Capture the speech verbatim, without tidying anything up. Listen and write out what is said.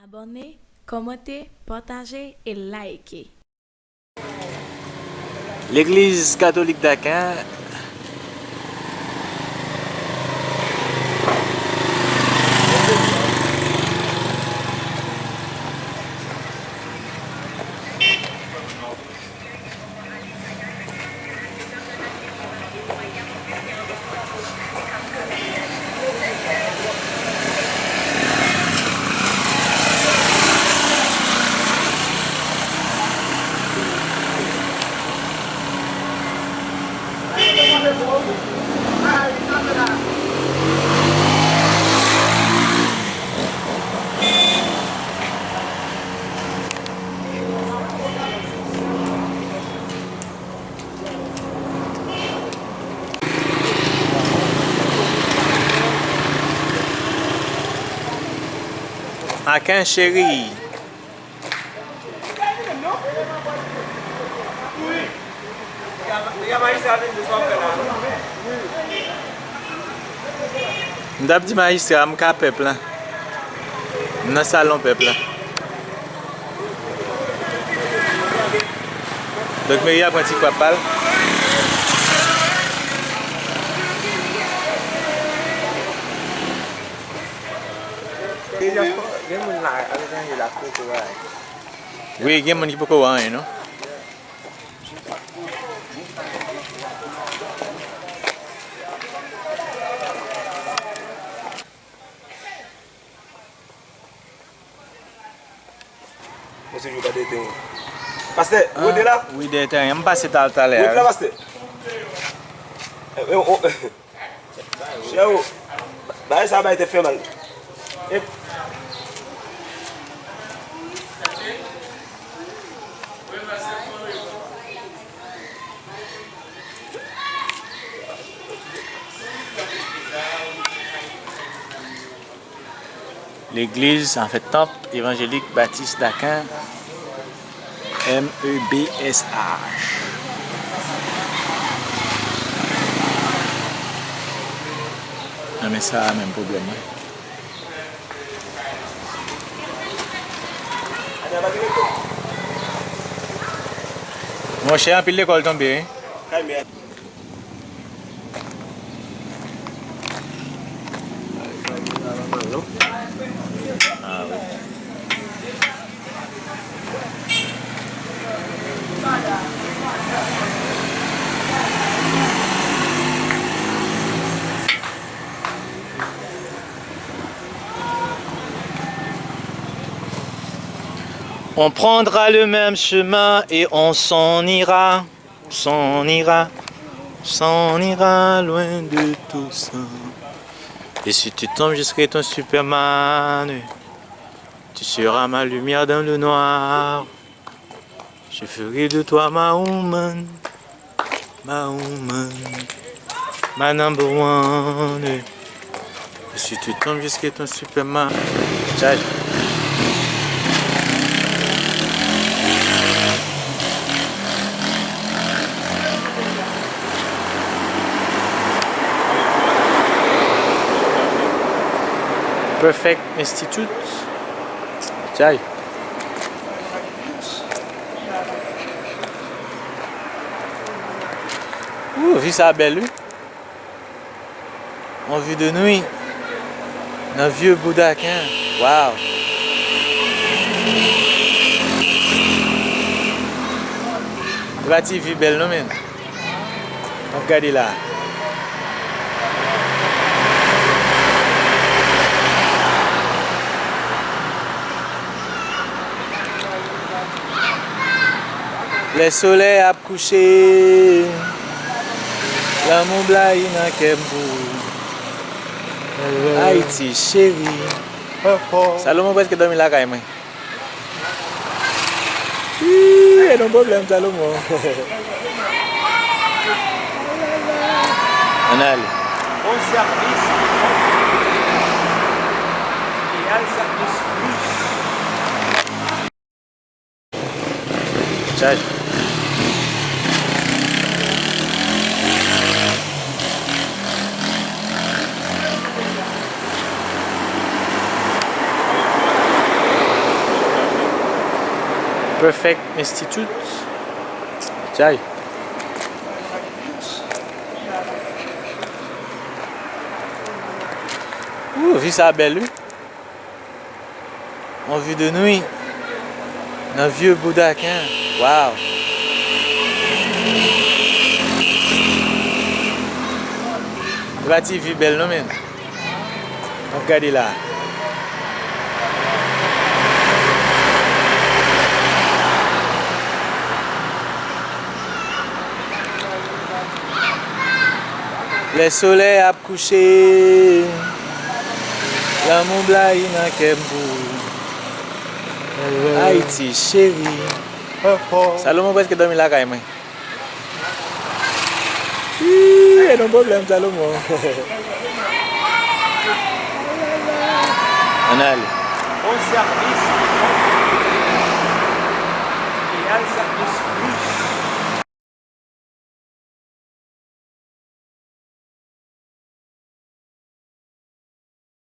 Abòne, kòmante, pataje e like. Legliz Katolik Daken. Aken cheri. M t ap di majistra, m ka pèp la. M nan salon pèp la. Donk, meri a pran ti frap pa l. Gen moun la, aletranje la, k poko wè anyen. Wi, gen moun ki poko wè anyen, non. Mwen se jou pa dete, wi. Pastè, ou rete la? Wi, dèyè teren. M pase talè talè a, wi. Ou rete la, pastè? Eh, eh, oh. Chè, bagay sa bay tèt fè mal. E Legliz, anfen, Tanp Evanjelik Batis Daken, M E B S H. Nan men sa a menm pwoblèm, wi. Monchè, anpil lekòl tonbe, wi. On prendra le même chemin et on s'en ira. S'en ira, s'en ira loin de tout ça. Et si tu tombes, je serai ton Superman. Tu seras ma lumière dans le noir. Je ferai de toi ma woman, ma woman, ma number one. Et si tu tombes, je serai ton Superman. Tchaj. Perfect Institute. Tchaj. Ooh, vi sa bèl, wi. On vi de nwi. Nan vye Boudaken. Waw. E pa ti vi bèl non, menn. N ap gade la. Lè solèy ap kouche, lanmou blayi nan kè m pou ou. Ayiti cheri. Salomon prèske dòmi lakay mwen. Ih, e non pwoblèm, Salomon. Ann ale. Bon sèvis. Ideyal sèvis plis. Tchaj. Perfect Institute. Chay. Ooh, vi sa bèl, wi. On vi de nwi. Nan vye Boudaken. Wow. E pa ti vi bèl non, men. N ap gade la. Lè solèy ap kouche, lanmou blayi nan kè m pou ou. Ayiti cheri. Salomon prèske dòmi lakay mwen. Ih, e non pwoblèm, Salomon. Ann ale. Bon sèvis.